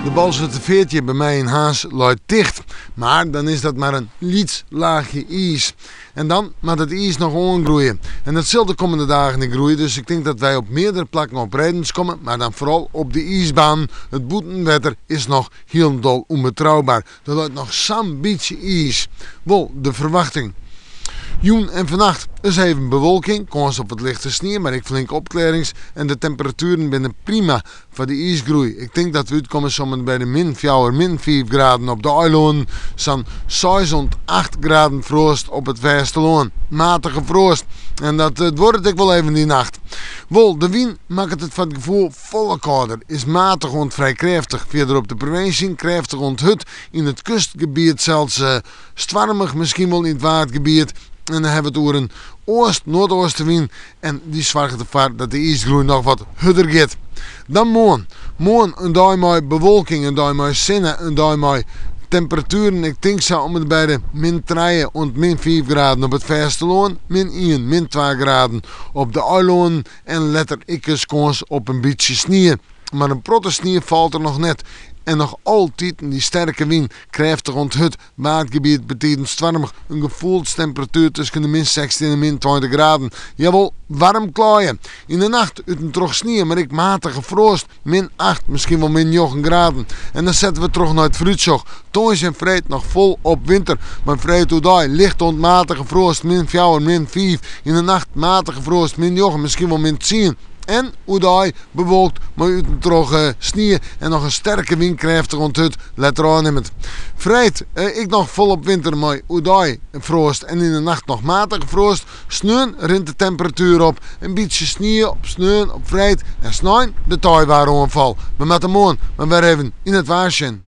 De Boalserter Feart hjir by my yn Harns leit ticht, mar dan is dat mar in lyts laachje iis. En dan moat it iis noch oangroeie. En dat sil de kommende dagen ek groeie, dus ik tink dat wy op meardere plakken op redens komme, mar dan foaral op de iisbanen. It bûtenwetter is noch hielendal ûnbetrouber. Der leit noch sa'n bytsje iis. Wol de ferwachting. Jûn en fannacht is even bewolking, kâns op wat lichte snie, mar ek flinke opklearrings en de temperatueren binne prima foar de iisgroei. Ik tink dat we útkomme sommen by de min fjouwer, min fiif graden op de eilannen, sa'n seis oant acht graden froast op it fêstelân. Matige froast. En dat duorret ek wol even dy nacht. Wol, de wyn makket it foar it gefoel folle kâlder, is matich oant frij krêftich. Fierder op de provinsje krêftich oant hurd, yn it kustgebiet sels stoarmich, miskien wol yn it Waadgebiet. En dan hawwe we it oer in oast-noardeastewyn en dy soarget derfoar dat de iisgroei noch wat hurder giet. Dan moarn. Moarn in dei mei bewolking, in dei mei sinne, in dei mei temperatueren, ik tink sa om en by de min trije oant min fiif graden op it fêstelân, min ien, min twa graden op de eilannen en letter ek ris kâns op in bytsje snie. Mar in protte snie falt der noch net. En noch altiten dy sterke wyn, krêftich oant hurd, Waadgebiet betiden stoarmich, in gefoelstemperatuer tusken de min 16 en min 20 graden. Jawol, waarm klaaie. Yn de nacht út en troch snie, mar ek matige froast, min 8, miskien wol min 9 graden. En dan sette we troch nei it foarútsjoch. Tongersdei en freed noch folop winter, mar freed oerdei licht oant matige froast, min 4, min 5. Yn de nacht matige froast, min 9, miskien wol min 10. En oerdei bewolkt mei út en troch snie en noch in sterke wyn krêftich oant hurd, letter ôfnimmend. Freed ek noch folop winter mei oerdei froast en yn de nacht noch matige froast. Sneon rint de temperatuer op. In bytsje snie op sneon, op freed en snein de teiwaaroanfal. We moatte moarn mar wer even yn it waar sjen.